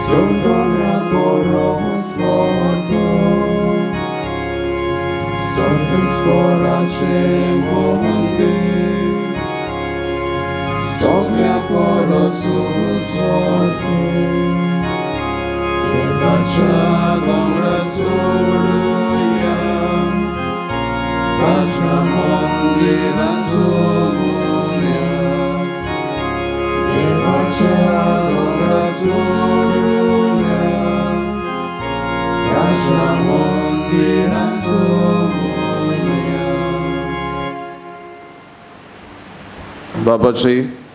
Sondomia porosvoto, Sorvesporace monde, Soglia porosvoto, Devacha domrațuluia, Vacha mondira zumuria, Devacha domrațuluia, Vacha mondira zumuria. बापाची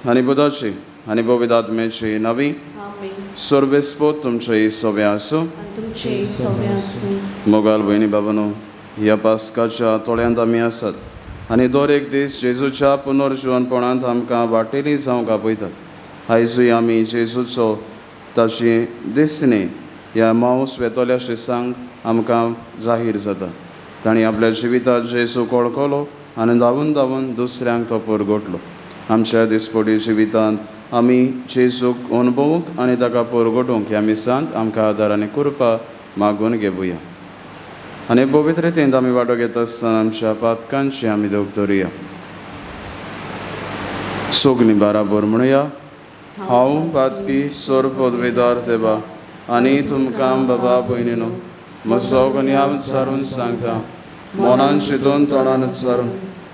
आनी पुताची आनी पवित्र आत्म्याची नावी सर्वेस्पोत तुमचे सोबे आसूं. मोगाल भयणी बाबानो, ह्या पास्काच्या तोळ्यांत आमी आसात आनी दर एक दीस जेजूच्या पुनर्जिवनपणांत आमकां वाटेली जावंक आपयतात. आयजूय आमी जेजूचो ताची दिसणी ह्या मावस वेतल्या शिसांक आमकां जाहीर जाता. तांणी आपल्या जिवितांत जेजू कळकलो आनी धांवून धांवून दुसऱ्यांक तो परगटलो. आमच्या दिसपडी जिवितांत आमी जेजूक अणभवूंक आनी ताका परगटूंक ह्या मिसांत आमकां आदार आनी कृपा मागून घेवया. आनी पवित्रतेंत आमी वांटो घेता आसतना आमच्या पातकांची आमी दोग धरुया. सगळीं बाराबर म्हणुया, हांव पातकी सोर पदवेदार देवा आनी तुमकां बाबा भयणीनो म्हजो गुन्यांव उच्चारून सांगता, मनान चिंतून तोंडान उच्चारून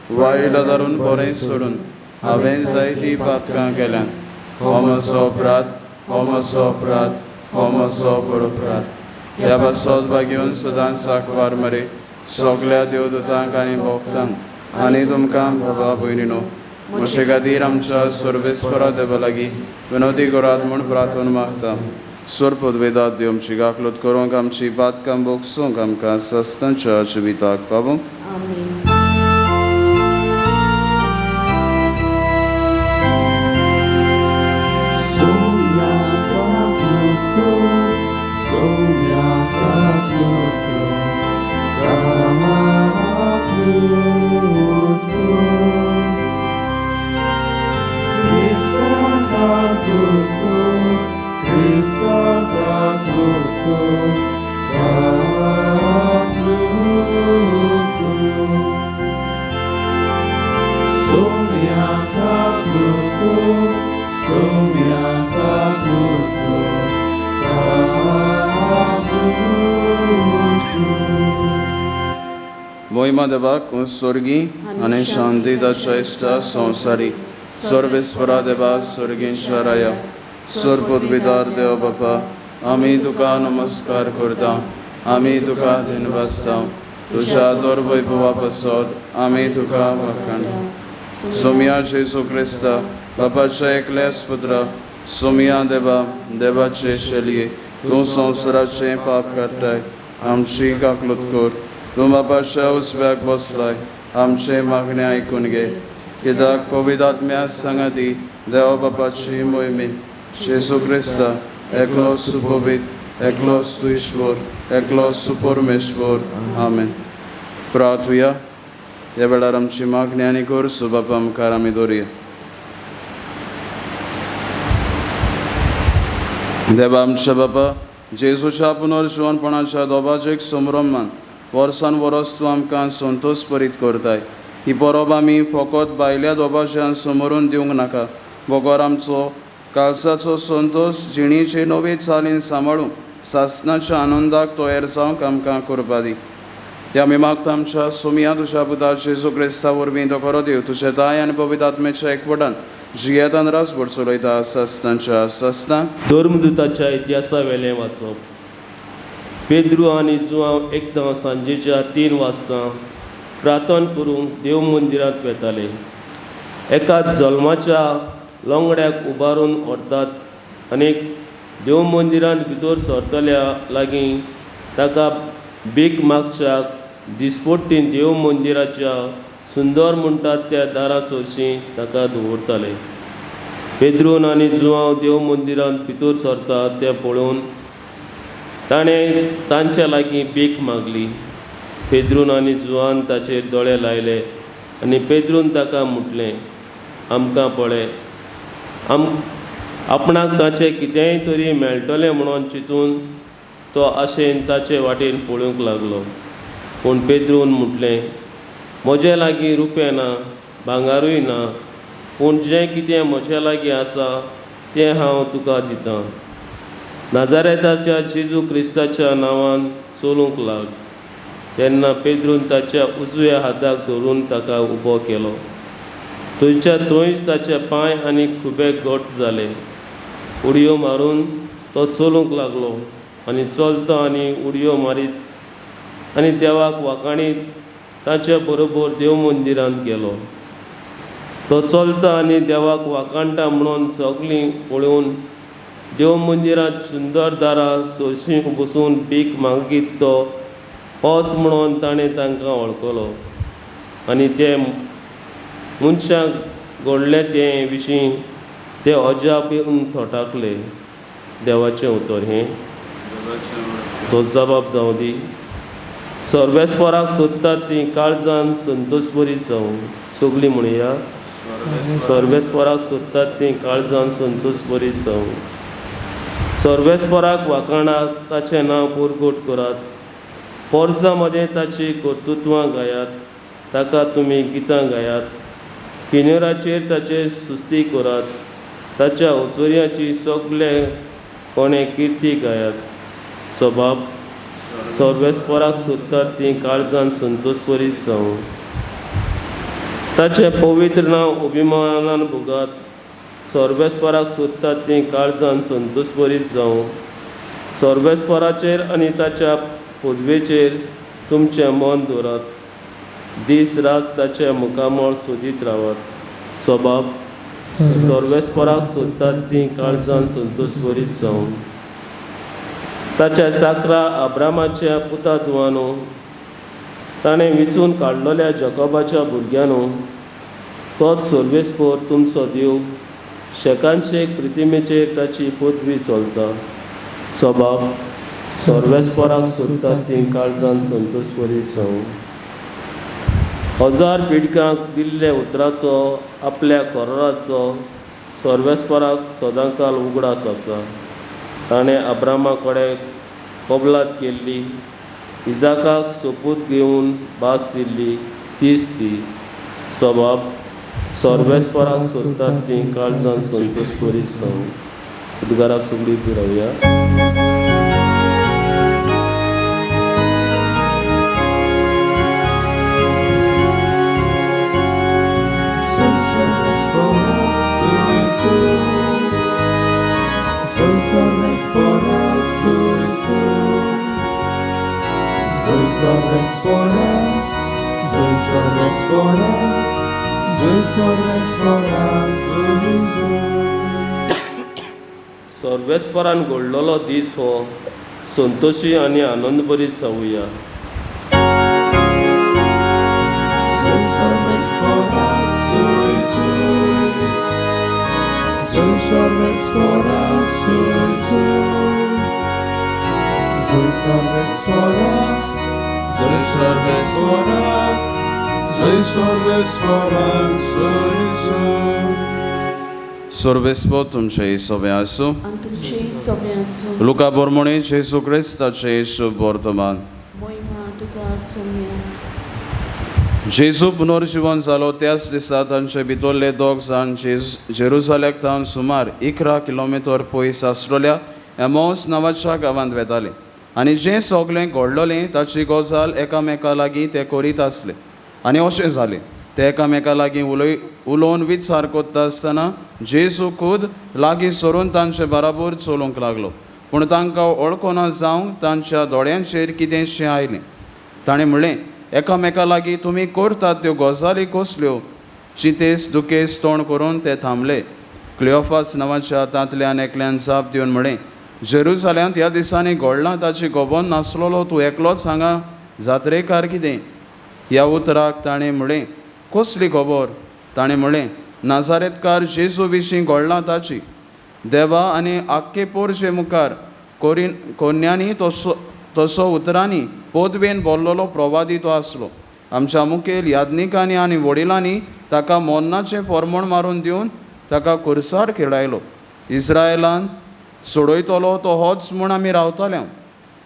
वायट धरून बरें सोडून हांवें जायतीं पातकां केल्यात. हो म्हजो अपराध, हो म्हजो अपराध, हो म्हजो व्हड अपराध. ह्या पासत भाग्योन सदांच आंकवार मरे सगल्या देवदूतांक आनी भक्तांक आनी तुमकां बाबा भयणीनो म्हजे खातीर आमच्या सर्वेस्परा देवा लागीं विनवती करात म्हूण प्रार्थना मागता. सोर पदवेदात देव आमची गाखलोत करूंक आमची पातकां भोगसूंक आमकां सस्तांच्या जिविताक पावूंक. मोहिमा देवाक स्वर्गी आनी शांती ताच्या इश्टा संवसारी सर्वेस्परा देवा स्वर्गींच्या राया सोर पदवीदार देव बापा, आमी तुका नमस्कार करता, आमी तुका दिनवासता. तुज्या दर वैभवा पासत आमी तुका वाखाणता. सोमया जेजू क्रिस्ता बापाच्या एकल्याच पुत्रा सोमया देवा देवाचे शैलये तूं संवसाराचें पाप काडटाय आमची काकलूत कर. तूं बापाच्या उजव्याक बसलाय आमचें मागणें आयकून घे. कित्याक पवित्र आत्म्या सांगाती देवा बापाची मोहिमेन जेजू क्रिस्ता एकलोच तूं पवित्र, एकलोच तूं ईश्वर, एकलोच तूं परमेश्वर. आमेन. प्रार्थुया. ह्या वेळार आमची मागणी आनी गरजो बापा मुखार आमी दवरुया. देवा आमच्या बापा, जेजूच्या पुनर्जिवनपणाच्या दोबाजेक संभ्रमान वर्सान वरस तूं आमकां संतोश परीत करताय. ही परब आमी फकत भायल्या दोबाज्यान समरून दिवंक नाका, बगर आमचो कालसाचो संतोश जिणेचे नवे चालीन सांबाळूंक सासणाच्या आनंदाक तयार जावंक आमकां करपा दी. ह्या आमी मागता आमच्या सोमया तुज्या पुता जेजू क्रिस्ता वरवीं तो खरो देव तुज्या दाय आनी पवित्र आत्म्याच्या एकवटान जियेतान रासभर चलयता सासणाच्या सासणाक. धर्मदूताच्या इतिहासा वेलें वाचप. पेद्रू आनी जुआंव एकदां सांजेच्या 3 वाजता प्रार्थना करूंक देव मंदिरांत वेताले. एका जल्माच्या लोंगड्याक उबारून व्हरतात आनी देव मंदिरांत भितर सरतल्या लागीं ताका भीक मागच्याक दिसपट्टी देव मंदिराच्या सुंदर म्हणटात त्या दारा सरशीं ताका दवरताले. पेद्रून आनी जुआंव देव मंदिरांत भितर सरता तें पळोवन ताणें तांच्या लागीं भीक मागली. पेद्रून आनी जुआन ताचेर दोळे लायले आनी पेद्रून ताका म्हटलें, आमकां पळय. आपणाक ताचें कितेंय तरी मेळटलें म्हणून चिंतून तो आशेन ताचे वाटेन पळोवंक लागलो. पूण पेद्रून म्हटलें, म्हजे लागीं रुपें ना, भांगारूय ना, पूण जें कितें म्हजे लागीं आसा तें हांव तुका दितां. नाजारेताच्या जेजू क्रिस्ताच्या नांवान चलूंक लाग. तेन्ना पेद्रून ताच्या उजव्या हाताक धरून ताका उबो केलो. थंयच्या थंयच ताचे पांय आनी खुबे घट जाले. उडयो मारून तो चलूंक लागलो आनी चलता आनी उडयो मारीत आनी देवाक वाखाणीत ताचे बरोबर देव मंदिरांत गेलो. तो चलता आनी देवाक वाखाणटा म्हणून सगळीं पळोवन देव मंदिरांत सुंदर दारां सोंशी बसून भीक मागीत तो होच म्हणून ताणें तांकां वळखलो आनी ते मनशाक घडलें ते विशीं ते अजाप येवन थोटाकले. देवाचें उतर हें तो जबाब जावं दी. सर्वेस्पराक सोदतात तीं काळजान संतोश बरी जावं. सगळीं म्हणया, सर्वेस्पराक सोदतात तीं काळजान संतोश बरी जावं. सर्वेस्पराक वाखाणात, ताचें नांव परगट करात. पोरसां मदें ताची कर्तुत्वां गायात, ताका तुमी गितां गायात. किनेराचेर ताचे सुस्ती करात, ताच्या उचोर्याची सगळे कोणें किर्ती गायात. सबाब सर्वेस्पराक सोदतात तीं काळजान संतोश बरीत जावं. ताचें पवित्र नांव अभिमानान भोगात. सर्वेस्पराक सोदतात तीं काळजान संतोश बरीत जावं. सर्वेस्पराचेर आनी ताच्या पदवेचेर तुमचें मन दवरात. दीस रात ताचें मुखामळ सोदीत रावात. सबाब सर्वेस्पराक सोदतात तीं काळजान संतोश बरीत जावं. ताच्या चाकरा अब्रामाच्या पुता धुवानो, ताणें विचून काडलेल्या जकोबाच्या भुरग्यांनो, तोच सर्वेस्पर तुमचो देव. शेकानशेक प्रतिमेचेर ताची पदवी चलता. सबाब सर्वेस्पराक सोदतात तीं काळजान संतोश बरीत जावं. हजार पिडकांक दिल्ल्या उतराचो आपल्या कराराचो सर्वेस्पराक सदांकाल उगडास आसा. ताणें अब्रामा कडेन कबलात केल्ली, इजाकाक सोपूत घेवन भास दिल्ली तीच ती. सबाब सर्वेस्पराक सोदतात तीं काळजान संतोश बरीत जावं. उद्गाराक सगळीं उबी रावया. सर्वेस्परान घडलेलो दीस हो संतोशी आनी आनंदभरीत जावया. सर्वेस्पर तुमचे सोबे आसूं. लुका बोरमोणे जेजू क्रिस्ताचे शुभ वर्तमान. जेजू पुनर्जिवन जालो त्याच दिसा तांचे भितरले दोग जाण जेरुजाल्याक थावन सुमार 11 किलोमिटर पयस आसलेल्या एमोस नांवाच्या गांवांत वेताले आनी जें सगळें घडलेलें ताची गजाल एकामेका लागीं ते करीत आसले. आनी अशें जालें, ते एकामेका लागीं उलोवन विचार करता आसतना जेजू खूद लागीं सरून तांचे बराबर चलूंक लागलो. पूण तांकां वळखना जावंक तांच्या दोळ्यांचेर कितेंशें आयलें. ताणें म्हणलें, एकामेका लागीं तुमी करतात त्यो गजाली कसल्यो? चिंतेस दुखेस तोंड करून ते थांबले. क्लियोफास नांवाच्या तांतल्यान एकल्यान जाप दिवन म्हणलें, जेरुजाल्यांत ह्या दिसांनी घडलां ताची खबर नासलेलो तूं एकलोच हांगा जात्रेकार कितें? ह्या उतराक ताणें म्हणलें, कसली खबर? ताणें म्हणलें, नाजारेतकार जेजू विशीं घडलां ताची. देवा आनी आख्खे पोरशे मुखार कोन्यांनी तसो उतरांनी पदवेन बोल्लोलो प्रवादी तो आसलो. आमच्या मुखेल याज्ञिकांनी आनी वडिलांनी ताका मोन्नाचें फॉर्मोण मारून दिवन ताका कुर्सार खेळायलो. इस्रायलान सोडयतलो तो होच म्हूण आमी रावताले.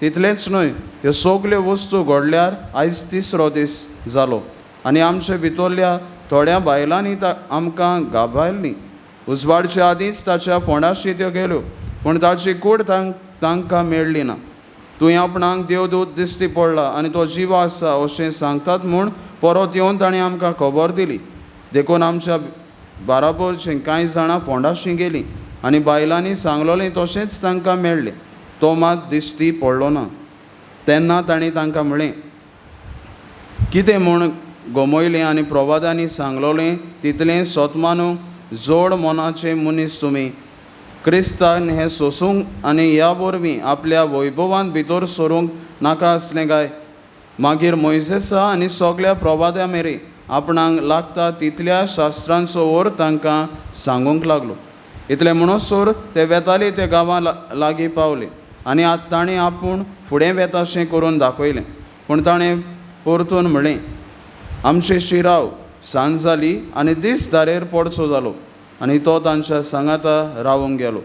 तितलेंच न्हय, ह्यो सगल्यो वस्तू घडल्यार आयज तिसरो दीस जालो आनी आमचे भितरल्या थोड्या बायलांनी आमकां गाबायल्ली. उजवाडचे आदींच ताच्या फोंडाशी त्यो गेल्यो, पूण ताची कूड तांकां मेळ्ळी ना. तुवें आपणाक देवदूत दिश्टी पडला आनी तो जिवो आसा अशें सांगतात म्हूण परत येवन ताणें आमकां खबर दिली. देखून आमच्या बाराबरचीं कांय जाणां फोंडाशी गेलीं आनी बायलांनी सांगलोलें तशेंच तांकां मेळ्ळें. तो मात दिश्टी पडलो ना. तेन्ना ताणें तांकां म्हळें, कितें म्हूण गमयलें आनी प्रवादांनी सांगलोलें तितलें सतमानू जोड मनाचे मनीस तुमी. क्रिस्तान हें सोसूंक आनी ह्या वरवीं आपल्या वैभवान भितर सरूंक नाका आसलें काय? मागीर मोयजेसा आनी सगल्या प्रवाद्या मेरेन आपणाक लागता तितल्या शास्त्रांचो अर्थ तांकां सांगूंक लागलो. इतलें म्हणसर ते वेताले ते गांवां लागीं पावले आनी ताणें आपूण फुडें वेताशें करून दाखयलें. पूण ताणें परतून म्हळें, आमचे शिराव सांज जाली आनी दीस दारेर पडचो जालो. आनी तो तांच्या सांगाता रावूंक गेलो.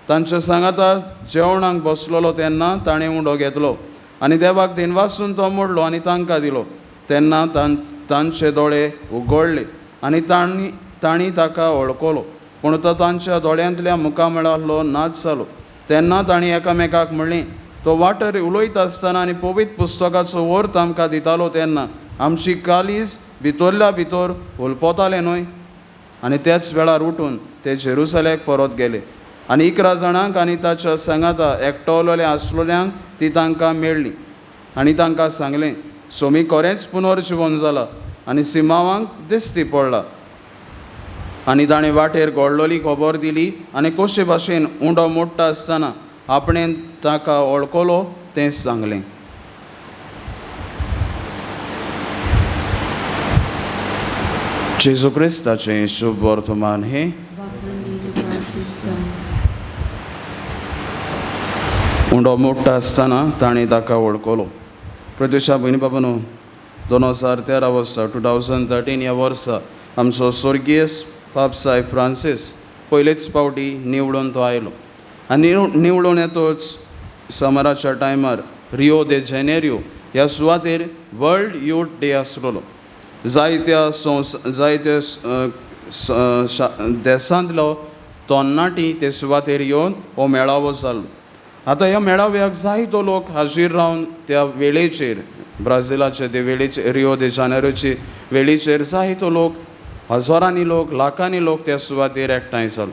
तांच्या सांगाता जेवणाक बसलेलो तेन्ना ताणें उंडो घेतलो आनी देवाक दिनवासून तो मोडलो आनी तांकां दिलो. तेन्ना तांचे दोळे उगडले आनी तांणी ताका वळखलो, पूण तो तांच्या दोळ्यांतल्या मुखामळालो नाच जालो. तेन्ना तांणी एकामेकाक म्हणलें, तो वाटर उलयता आसतना आनी पवित्र पुस्तकाचो अर्थ आमकां दितालो तेन्ना आमची कालीज भितरल्या भितर हुलपतालें न्हय? आनी त्याच वेळार उठून ते जेरुसलेक परत गेले आनी 11 जाणांक आनी ताच्या सांगाता एकटवलेले आसलेल्यांक ती तांकां मेळ्ळी आनी तांकां सांगलें, सोमी खरेंच पुनर्जिवन जाला आनी सिमांवाक दिश्टी पडला. आनी ताणें वाटेर घडलोली खबर दिली आनी कशे भाशेन उंडो मोडटा आसतना आपणें ताका वळखलो तें सांगलें. जेजू क्रिस्ताचें शुभ वर्तमान हें. उंडो मोडटा आसतना ताणें ताका वळखलो. प्रत्युषा भयणी बाबानो, 2013 वर्सा 2013 ह्या वर्सा आमचो स्वर्गीय पाप साहेब फ्रांसीस पयलेच पावटी निवडून तो आयलो आनी निवडून येतोच समराच्या टायमार रियो दे जेनेरियो ह्या सुवातेर वर्ल्ड यूथ डे आसलेलो. जायत्या जायत्या देशांतलो तरणाटी ते सुवातेर येवन हो मेळावो जालो. आतां ह्या मेळाव्याक जायतो लोक हाजीर रावन त्या वेळेचेर ब्राझिलाचे ते वेळेचेर रियो दे जानेरोचे वेळेचेर जायतो लोक, हजारांनी लोक, लाखांनी लोक त्या सुवातेर एकठांय जालो.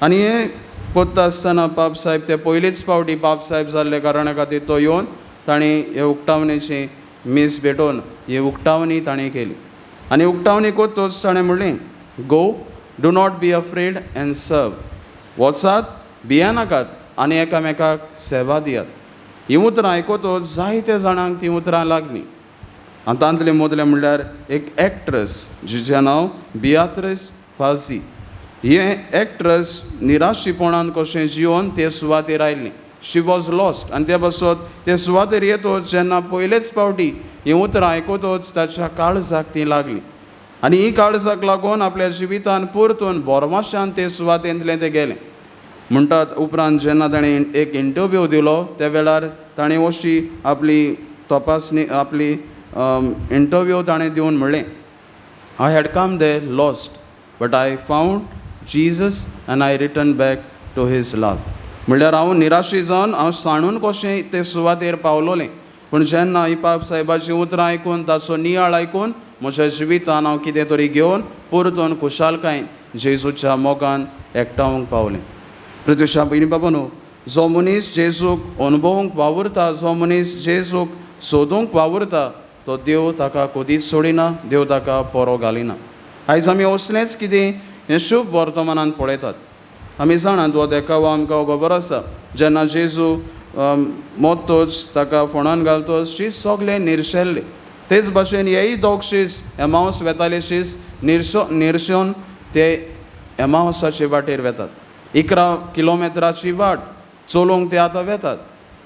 आनी हें कोत्ता आसतना पाप साहेब ते पयलीच फावटी पाप साहेब जाल्ले कारणा खातीर तो येवन ताणें हे उक्तावणेची मीस भेटोवन ही उक्तावणी ताणें केली. आनी उक्तावणी कोत्तोच ताणें म्हणलें, go, do not be afraid and serve. वचात, भियेनाकात आनी एकामेकाक सेवा दियात. हीं उतरां आयकतच जायत्या जाणांक तीं उतरां लागलीं. आनी तांतलें मदलें म्हणल्यार एक एक्ट्रस जिचें नांव बियात्रीस फाजी. हें एक्ट्रस निराशीपणान कशें जिवन ते सुवातेर आयल्लें. She was lost. आनी ते पासत ते सुवातेर येतच जेन्ना पयलेच फावटी हीं उतरां आयकतच ताच्या काळजाक तीं लागलीं आनी ही काळजाक लागून आपल्या जिवितान परतून बोरमाशान ते सुवातेंतलें तें गेलें. म्हणटात उपरांत जेन्ना ताणें एक इंटरव्यू दिलो त्या वेळार ताणें अशी आपली तपासणी आपली इंटरव्यू ताणें दिवन म्हणलें, I had come there lost but I found Jesus and I return back to his love. म्हणल्यार हांव निराशी जावन हांव सांडून कशें ते सुवातेर पावलोलें, पूण जेन्ना ही पाप साहेबाचीं उतरां आयकून ताचो नियाळ आयकून म्हज्या जिवितान हांव कितें तरी घेवन परतून खुशालकायेन जेजूच्या मोगान एकठावंक पावलें. प्रत्युषा भयणी बाबानो, जो मनीस जेजूक अनुभवूंक वावुरता, जो मनीस जेजूक सोदूंक वावुरता, तो देव ताका कदीच सोडिना, देव ताका पोरो घालिना. आयज आमी असलेंच कितें हें शुभ वर्तमानान पळयतात. आमी जाणात हो देखावो आमकां खबर आसा. जेन्ना जेजू मोत्तोच ताका फोंडान घालतोच शीस सगळे निर्शेल्ले. तेच भाशेन हेय दोग शीस एमावस वेताले शीस निर्शेवन ते एमावसाचे वाटेर वेतात. 11 किलोमिटराची वाट चलोवंक ते आतां वेतात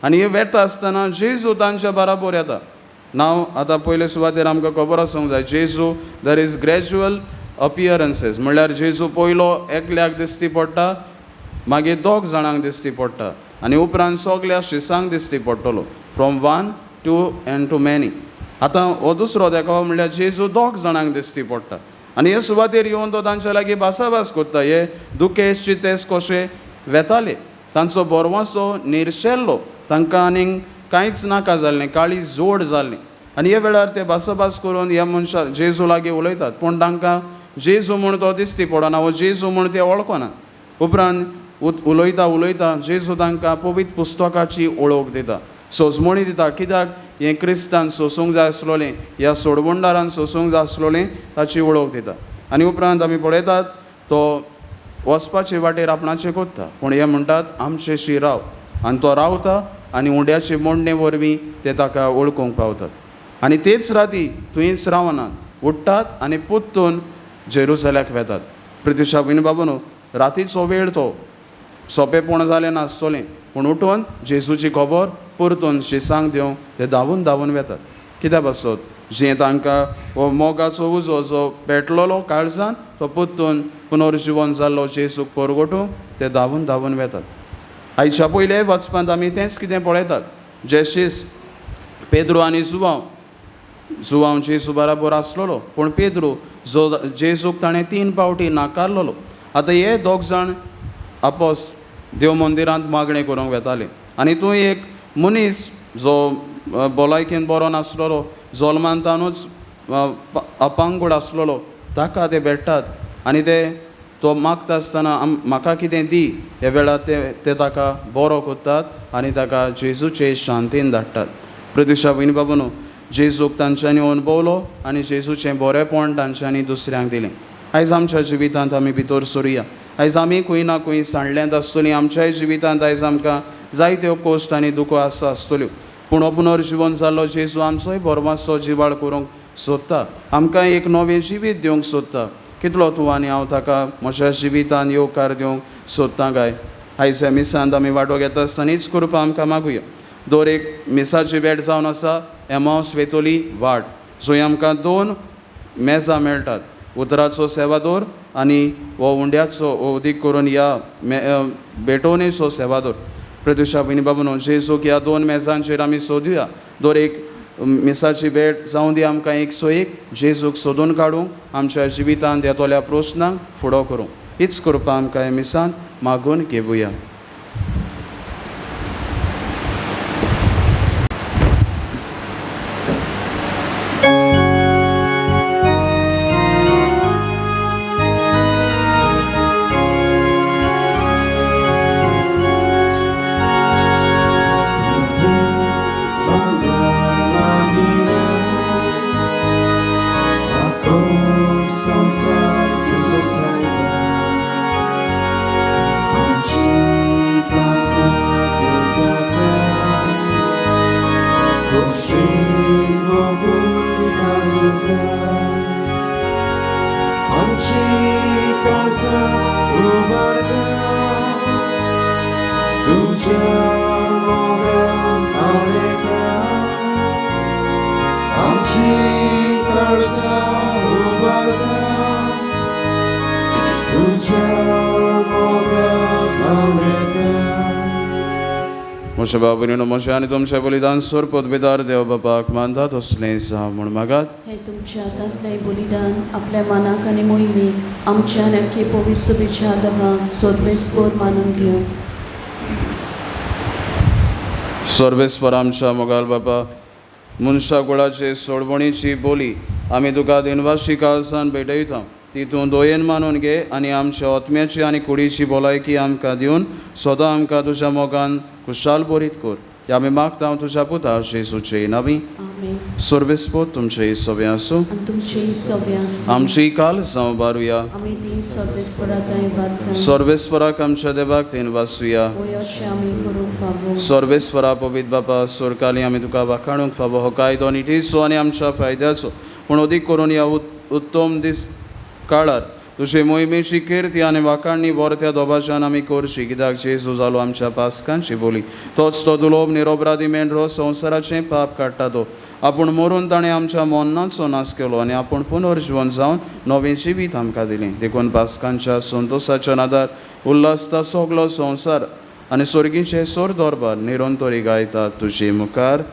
आनी हे वेता आसतना जेजू तांच्या बराबर येता. नांव आतां पयले सुवातेर आमकां खबर आसूंक जाय, जेजू there is gradual appearances. म्हणल्यार जेजू पयलो एकल्याक दिश्टी पडटा, मागीर 2 जाणांक दिश्टी पडटा आनी उपरांत सगल्या शिसांक दिश्टी पडटलो. From 1, 2 and to many. आतां हो दुसरो देखावो म्हणल्यार जेजू 2 जाणांक दिश्टी पडटा आनी हे सुवातेर येवन तो तांच्या लागीं भासाभास करता. हे दुखेस चितेस कशे वेताले, तांचो बरवासो निर्शेल्लो, तांकां आनीक कांयच नाका जाल्लें, काळी जोड जाल्ली. आनी हे वेळार ते भासाभास करून ह्या मनशा जेजू लागीं उलयतात, पूण तांकां जेजू म्हूण तो दिश्टी पडना वो जेजू म्हूण ते वळखना. उपरांत उलयता उलयता जेजू तांकां पवित्र पुस्तकाची वळख दिता, सोजमणी दिता, कित्याक हें क्रिस्तान सोसूंक जाय आसलोलें, ह्या सोडवणदारान सोसूंक जाय आसलोलें ताची वळख दिता. आनी उपरांत आमी पळयतात तो वचपाचे वाटेर आपणाचें कोत्ता, पूण हे म्हणटात आमचेशी राव, आनी तो रावता आनी उंड्याचे मोडणे वरवीं ते ताका वळखूंक पावतात. आनी तेच राती थंयच रावनात, उठ्ठात आनी परतून जेरुजल्याक वेतात. प्रतिशा भयणी बाबूनो, रातीचो वेळ तो सोंपेपण जालें नासतलें, पूण उठून जेजूची खबर परतून शिसांक दिवंक ते धांवून धांवून वेतात. कित्या पासत जें तांकां हो मोगाचो उजो जो पेटलेलो काळजान तो परतून पुनर्जिवन जाल्लो जेजूक परगटूंक ते धांवून धांवून वेतात. आयच्या पयले वचपांत आमी तेंच कितें पळयतात, जे शीस पेद्रू आनी जुवांव, जुवांव जेजू बराबर आसलेलो, पूण पेद्रू जो जेजूक ताणें 3 फावटी नाकारलेलो. आतां हे 2 जाण आपोस देव मंदिरांत मागणें करूंक वेताले आनी तूं एक मनीस जो भलायकेन बरो नासलेलो, जल्मांतानूच अपांगूड आसलेलो, ताका ते भेट्टात आनी ते तो मागता आसतना म्हाका कितें दी ह्या वेळार ते ताका बरो करतात आनी ताका जेजूचे शांतीन धाडटात. प्रतिशा भयणी बाबूनो, जेजूक तांच्यांनी अणभवलो आनी जेजूचें बरेंपण तांच्यांनी दुसऱ्यांक दिलें. आयज आमच्या जिवितांत आमी भितर सरुया. आयज आमी खंय ना खंय सांडल्यांत आसतलीं, आमच्याय जिवितांत आयज आमकां जायत्यो कश्ट आनी दुखो आसा आसतल्यो, पूण हो पुनर्जिवन जाल्लो जेजू आमचोय बरवासो जिवाळ करूंक सोदता, आमकां एक नवें जिवीत दिवंक सोदता. कितलो तूं आनी हांव ताका म्हज्या जिवितांत येवकार दिवंक सोदता काय? आयज ह्या मिसांत आमी वांटो घेता आसतनाच कृपा आमकां मागुया. दर एक मिसाची भेट जावन आसा एमावस वेतोली वाट, जंय आमकां 2 मेजां मेळटात, उतराचो सेवादोर आनी हो उंड्याचो उदीक करून ह्या भेटवणेचो सेवादोर. प्रतिशा भयणी बाबूनो, जेजूक ह्या 2 मेजांचेर आमी सोदुया. दर एक मिसाची भेट जावं दी आमकां 101 जेजूक सोदून काडूंक, आमच्या जिवितांत येतल्या प्रस्नांक फुडो करूंक. हीच कृपा आमकां ह्या मिसांत मागून घेवया. म्हज्या बाबुनीनो, म्हज्या आनी तुमच्या बलिदान सोर पदवेदार देव बापाक मानता तसलें जावं म्हूण मागात. हे तुमच्या हातांतलें बलिदान आपल्या मनाक आनी मोहिमेक आमच्या नक्की पवित्र दबाक सर्वेस्पर मानून घेवं. सर्वेस्पर आमच्या मोगाल बापा, मनशा कुळाचे सोडवणीची बोली आमी तुका दिनवाशी काळसान भेटयता, ती तूं दोयेन मानून घे आनी आमच्या आत्म्याची आनी कुडीची भलायकी आमकां दिवन सदां आमकां तुज्या मोगान खुशाल बरीत कर. ह्या आमी मागता तुज्या पुता जेजूचे नांवी. सर्वेस्पर तुमचें सगळें आसूं, आमची काल जावं बारुया. सर्वेस्पराक आमच्या देवाक तीन वासुया. सर्वेस्परा पवित्र बापा, सोरकाली आमी तुका वाखाणूंक फावो हो कायदो निटीचो आनी आमच्या फायद्याचो, पूण अदीक करून ह्या उत्तम दीस काळार तुजे मोहिमेची किर्ती आनी वाखाणणी वर्त्या दोबाच्यान आमी करची कित्याक जेजू जालो आमच्या पास्कांची बोली तोच तो दुलोब निरोपराधी मेंढरो संवसाराचें पाप काडटा तो आपूण मरून ताणें आमच्या मरणाचो नाश केलो आनी आपूण पुनर्जिवन जावन नवें जिवीत आमकां दिलें देखून पास्कांच्या संतोसाच्या नादार उल्हासता सगलो संवसार आनी सोर्गीचे सोर दरबार निरंतरी गायता तुजे मुखार.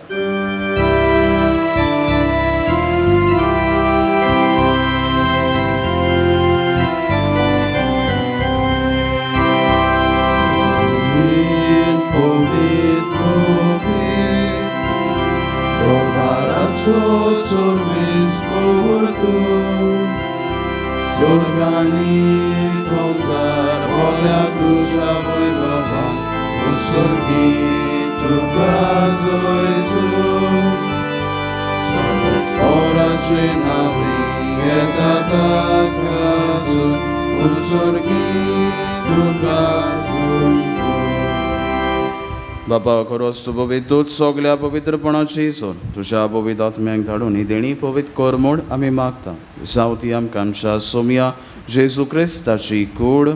Sorgani संसार बोल्या तुझ्या वैभवा उत्सर्गी तुका सोयसू सर्वेस्पराचे नावे येता ताकासून उत्सर्गी तुका सोयसू. बापा खरोच तूं पवित्रूच सगल्या पवित्रपणाची सोड तुज्या पवित्र आत्म्याक धाडून ही देणी पवित्र कर म्हूण आमी मागता जावं ती आमकां आमच्या सोमया जेजू क्रिस्ताची कूड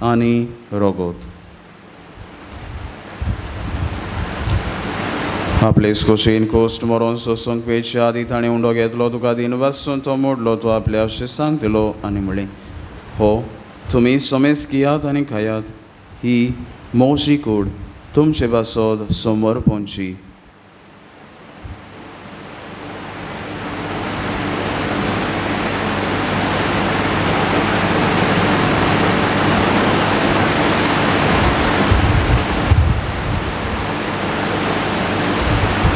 आनी रगत. आपले खोशेन कोश्ट मरोन सोसूंक वेच्या आदी ताणें उंडो घेतलो तुका दिन वासून तो मोडलो तो आपल्या शिसांक दिलो आनी म्हणलें हो तुमी समेस घेयात आनी खायात ही मोशी कूड तुमचे पासत समर्पणची.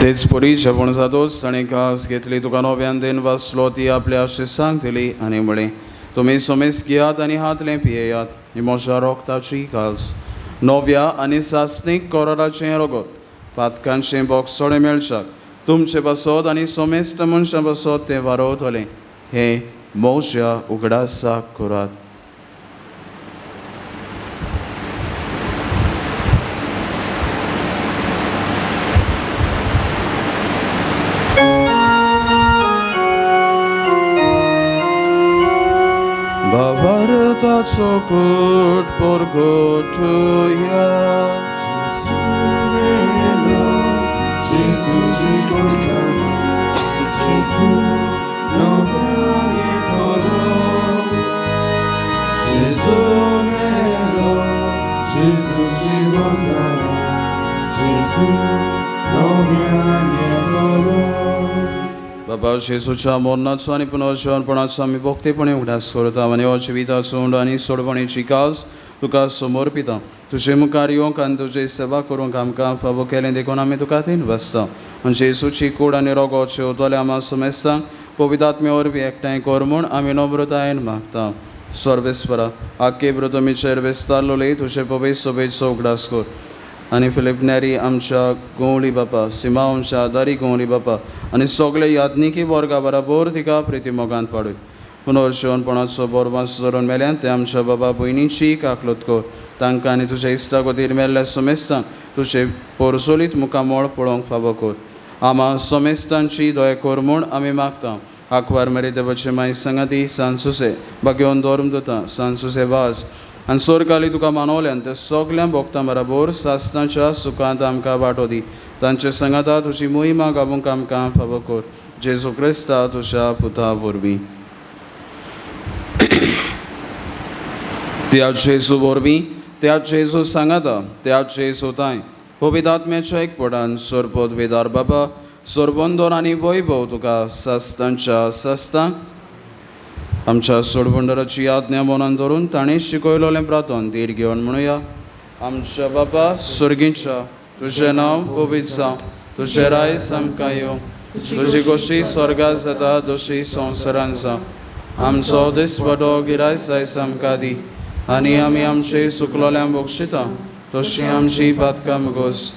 तेच परी जेवण जातोच ताणें कास घेतली तुका नव्यान then वाचलो ती आपल्या शिसांक दिली आनी म्हळें तुमी समेस घेयात आनी हातलें पियेयात ही म्हज्या रोगताची कास नव्या आनी सासणीक कोराराचें रगत पातकांचें बोगसोडें मेळच्याक तुमचे पासत आनी समेस्त मनशां पासत तें वारोवतलें हें म्हज्या उगडासाक करात. बाबारताचो कूट परगटुया Gesù melo, Gesù ci consacra, Gesù non Gesù melo, Gesù ci consacra, Gesù non. बाबा जेजूच्या मरणाचो आनी पुनर्जीवनपणाचो आमी भक्तीपणे उगडास करता आनी हो जिविताचो उंडो आनी सोडवणेची काज तुका समर्पिता तुजे मुखार येवंक आनी तुजी सेवा करूंक आमकां फावो केलें देखून आमी तुका दिन बसता आनी जेजूची कूड आनी रोगो शेवतले आमा समेस्तांक पवित्र आत्मे वरवीं एकठांय कर म्हूण आमी नम्रतायेन मागता. सर्वेस्परा आख्खे प्रथमीचेर विस्तारलोले तुजे पवित्र सभेचो उगडास कर आनी फिलीप नेरी आमच्या गवळी बापा सिमा आमच्या आदारी गवळी बापा आनी सगळे याज्ञिकी वर्गा बराबर तिका प्रिती मोगांत पाडूय पुनर्जीवनपणाचो बोरवास धरून मेल्यान ते आमच्या बाबा भयणीची काकलूत कर तांकां आनी तुज्या इश्टा खातीर मेल्ल्या समेस्तांक तुजे पोरसोलीत मुखामळ पळोवंक फावो कर. आमा समेस्तांची दया कर म्हूण आमी मागता. आंकवार मेरे देवाचे माय सांगाती सांसुसे भाग्यवन धर्म दिता सांसुसे वाज आनी सोरकाली तुका मानवल्यान ते सगल्या भोगतां बराबर सासणाच्या सुखांत आमकां वांटो दी तांचे सांगाता तुजी मोहिमा गावूंक आमकां फावो कर जेजू क्रिस्ता तुज्या पुता वरवीं. त्या जेजू वरवीं त्या जेजू सांगाता त्या जेजू तांय पवित्र आत्म्याच्या एकपटान सरपद वेदार बाबा सोरबंदोर आनी वैभव तुका सासणाच्या सासणाक. आमच्या सोडबंडराची आज्ञा मनान धरून ताणें शिकयलोलें प्रार्थन धीर घेवन म्हणुया. आमच्या बाबा सर्गीच्या तुजें नांव पवित्र जावं तुजें रायस आमकां येवं तुजी गोशी स्वर्गात जाता तशी संवसारांत जावं आमचो दिसवडो गिरायस आयज आमकां दी आनी आमी आमचे सुकलोल्यांक बक्षिता तशी आमची पातकां मुगोस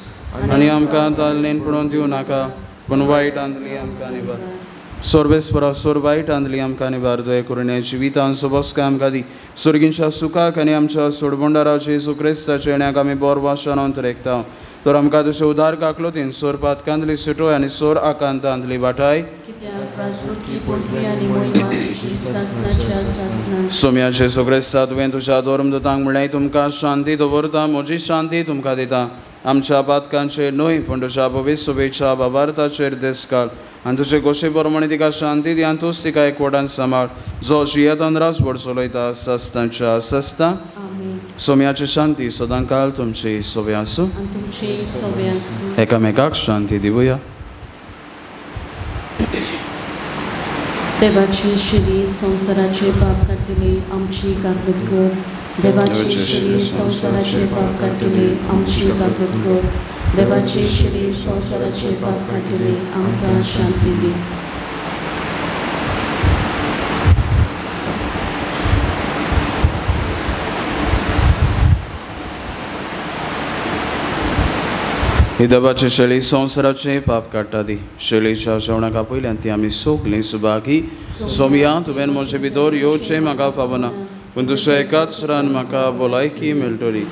आनी आमकां तालनेन पडोवन दिवं नाका पूण वायट आंदली आमकां निभार. सर्वेस्परा सोर वायट आंदली आमकां निभार दया करून ह्या जिवितांचो बसका आमकां दी सर्गींच्या सुखाक आनी आमच्या सोडबंडारा जेजू क्रिस्ताच्या येण्याक आमी बोर वाशान अंतरेकता तर आमकां तुजें उदार काकलोतीन सोर पातकांतली सुटोय आनी सोर आकांतांतली वाटाय. राजवटकी पदवी आनी मोहिमा तुजी सासणाच्या सासणाक. सोम्या जेजू क्रिस्ता, तुवें तुज्या धर्मदूतांक म्हणलें, तुमकां शांती दवरता, म्हजी शांती तुमकां दिता. आमच्या पातकांचेर न्हय पूण तुज्या पवित्र बाबार्थाचेर देस घाल आनी तुजे गोशे प्रमाणे तिका शांती दी आनी तूंच तिका एकवटान सांबाळ, जो जियेतान रासभर चलयता सस्तांच्या सस्ता. आमेन. सोम्याची शांती सदांकाल तुमची सोबे आसूं. आनी तुमची सोबे आसूं. एकामेकाक शांती दिवया. देवाची शिरी संवसाराचे पाप काडटली आमची काकूत कर. देवाची शिरी संवसाराचे पाप काडटली आमची काकूत कर. देवाची शिरी संवसाराचे पाप काडटली आमकां शांती दी. ही देवाची शेळी संवसाराचे पाप काडटा ती शेळीच्या जेवणाक आपयल्यान ती आमी सगलीं सुभागी. सोमया, तुवें म्हजे भितर येवचें म्हाका फावना, पूण तुज्या एकाच रान म्हाका भलायकी मेळटली.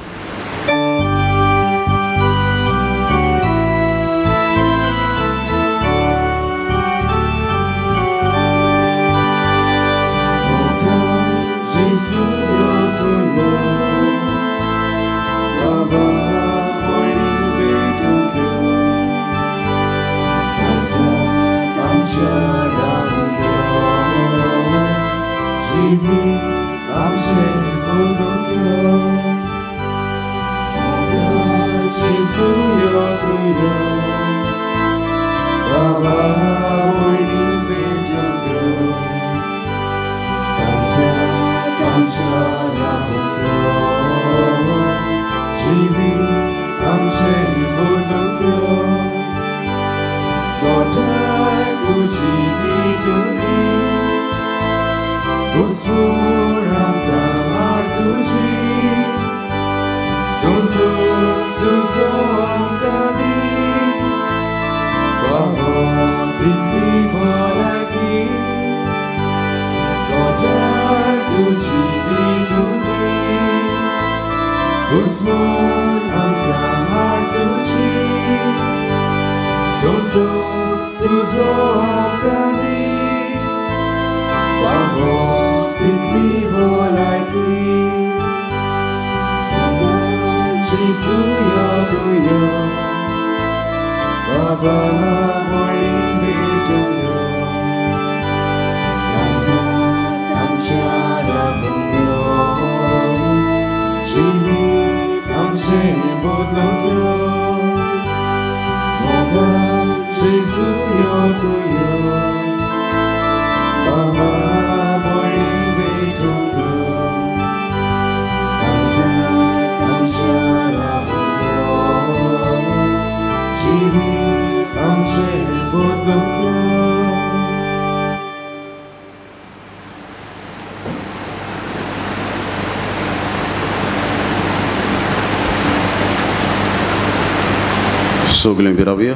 सगळीं विरावया.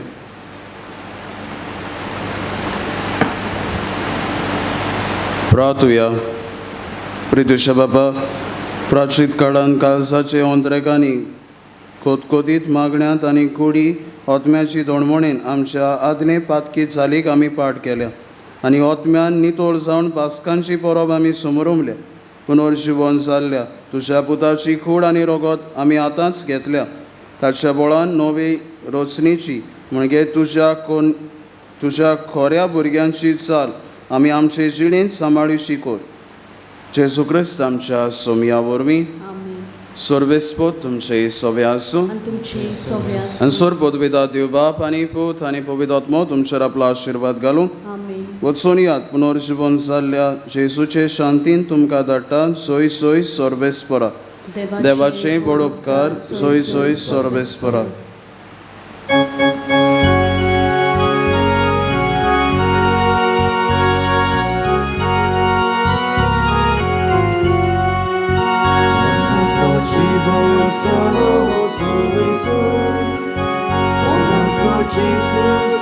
प्रार्थुया. प्रितुशा बाबा, प्राचीत काळान काळजाचे ओंद्रेकांनी खोतखोतीत मागण्यांत आनी कुडी ओतम्याची दोणमणेन आमच्या आदले पातकी चालीक आमी पाठ केल्या आनी ओतम्यान नितळ जावन पास्कांची परब आमी समरमल्या. पुनर्जिवन जाल्ल्या तुज्या पुताची कूड आनी रगत आमी आतांच घेतल्या. ताच्या बळान नवे रचणेची म्हणजे तुज्या खऱ्या भुरग्यांची चाल आमी आमचे जिणेंत सांबाळी शिकोर. जेजू क्रिस्त आमच्या सोमया वरवीं. सर्वेस्पोत तुमचे सोबे आसूं. आनी सोर पदविदा देव बाप आनी पूत आनी पवित्र आत्मो तुमचेर आपलो आशिर्वाद घालूं. वचून यात. पुनर्जिवन जाल्ल्या जेजूचे शांतीन तुमकां धाडटा. सोय सोय सर्वेस्परा. देवाचे व्हड उपकार. सोय सोय सर्वेस्परा. Jesus,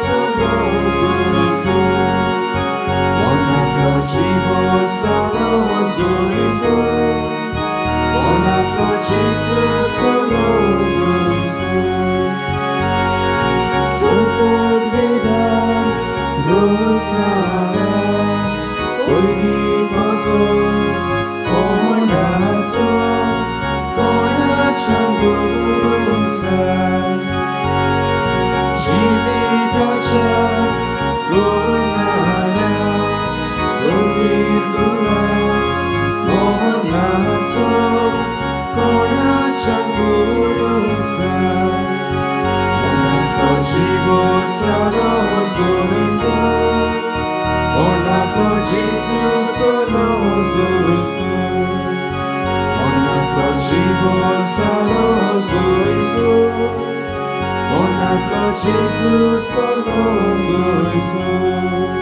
जिविताच्या गुणाल्या गंभीर गुणा मोहनाचो कोणाच्या गुरूंक जाय कोणाको जीवन सारो जोयसो कोणाको जेजू सोलो जोयसो कोणाको जीवन सारो जोयसो कोणाको जेजू सोलो जोयसो.